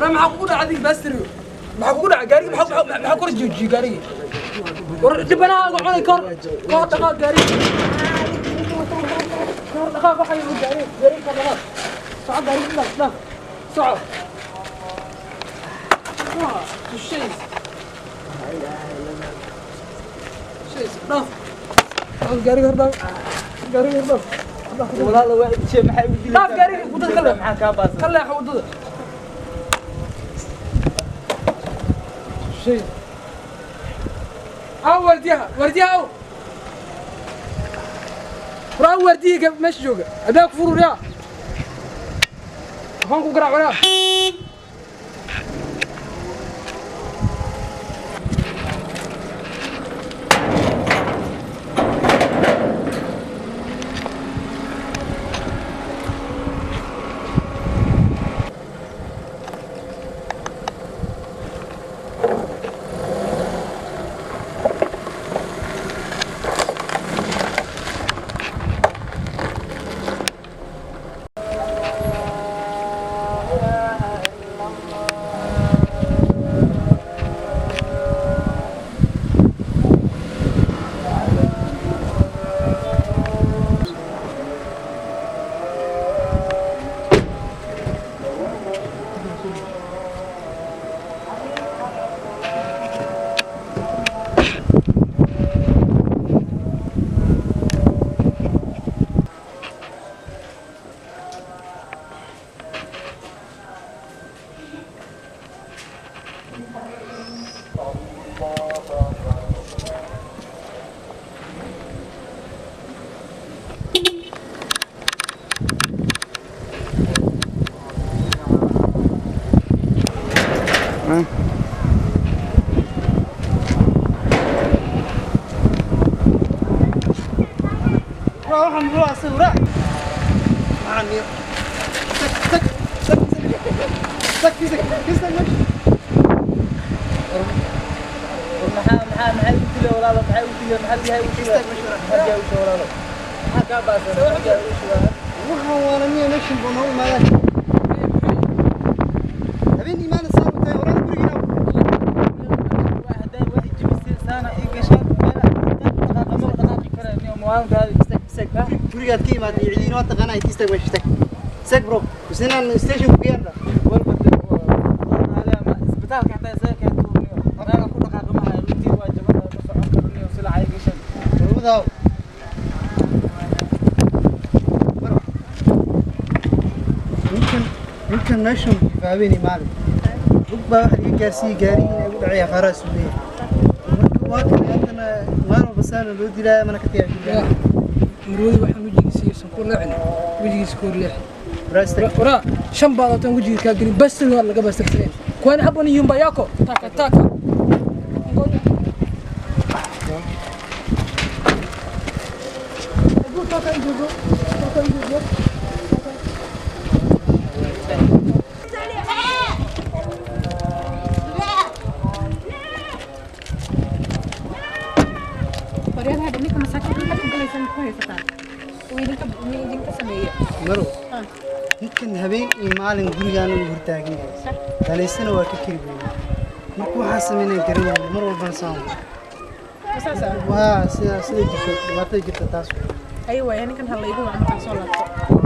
Maxaa kugu dhacay adiga baastiriyo? Maxaa kugu dhacay gaariga? Maxaa kor joojiyey gaariga? War dhibanahaaga cunay kor kor dhaqaaq gaariga. Kor dhaqaaq waxa yidhi gaariga gaariga kor dhaqaaq. Soco gaariga dhaaf dhaaf. Soco. Soco. Tushays. Tushays dhaaf. Dhaaf gaariga hor dhaaf. Gaariga hor dhaaf. Walaalo waa idin maxay u dilay? Dhaaf gaariga waddada ka leex. Maxaa kaa baasan? Ka leexo waddada. Shay. Aw wardiyaha, wardiyaha aw. War aw wardiyaha meesha jooga. Albaabka fur waryaa. Waxaan ku garaac waryaa. Maxaa u dilay walaalo? Maxaa u dilay? Maxaa biyaha u dilay? Maxaa biyaha u dilay walaalo? Maxaa kaa baasan? Maxaa biyaha u dilay? Waxaan waana miya meeshan buu noo imaadaa. Habeen imaana saan u tahay horaan gurigiina. Waa hadaa waa ijibisay saana ii gashaan meel dhaqaaqa ma dhaqaaqi karaan iyo maalintaadi Istag istag gurigaad ka imaatay ciidiin waa taqaanaa istag meesha istag. Istag bro. Kusinaan station ku geerda. Walba isbitaalka xataa isaga kaa tuurniyo meel ku dhaqaaqa ma hayo lugtii waa jaban ma socon karniyo sila ay gashaan. Ruudaw. Ninkan meeshan habeen imaaday. Lug baa waxa iga gaarsiiyey gaarigii inay ugu dhacay aqaaraha suuleeya. Marka waa kan haddana maalin walba saana loo dilaa mana ka tagay guriga. Marwadi waxaan wejigiisa iyo sankuur leexin. Wejigiisa koor leexin. Waraa istag. Waraa shan baad wejiga kaa gelin bastiri waa laga bastirsaneen. Kwani hapo ni nyumba yako? Taka taka. Ngoja. Hebu toka nje bro. Toka nje bro. Waryaalaha ninka masaakiinta maxaad u galaysaan ku haysataan? Wuu idinka sameeye. Marow. Ninkan habeen iyo maalin gurigaan ugu hortaagan yahay. Dalaysana waa ka kiri weyn. Marka waxaan sameynay garan waayo mar walbana saan. Saas ah. Waa sida jirta dhibaatada jirta taas. Ay waaya ninkan ha la igu waco markaan soo laabto.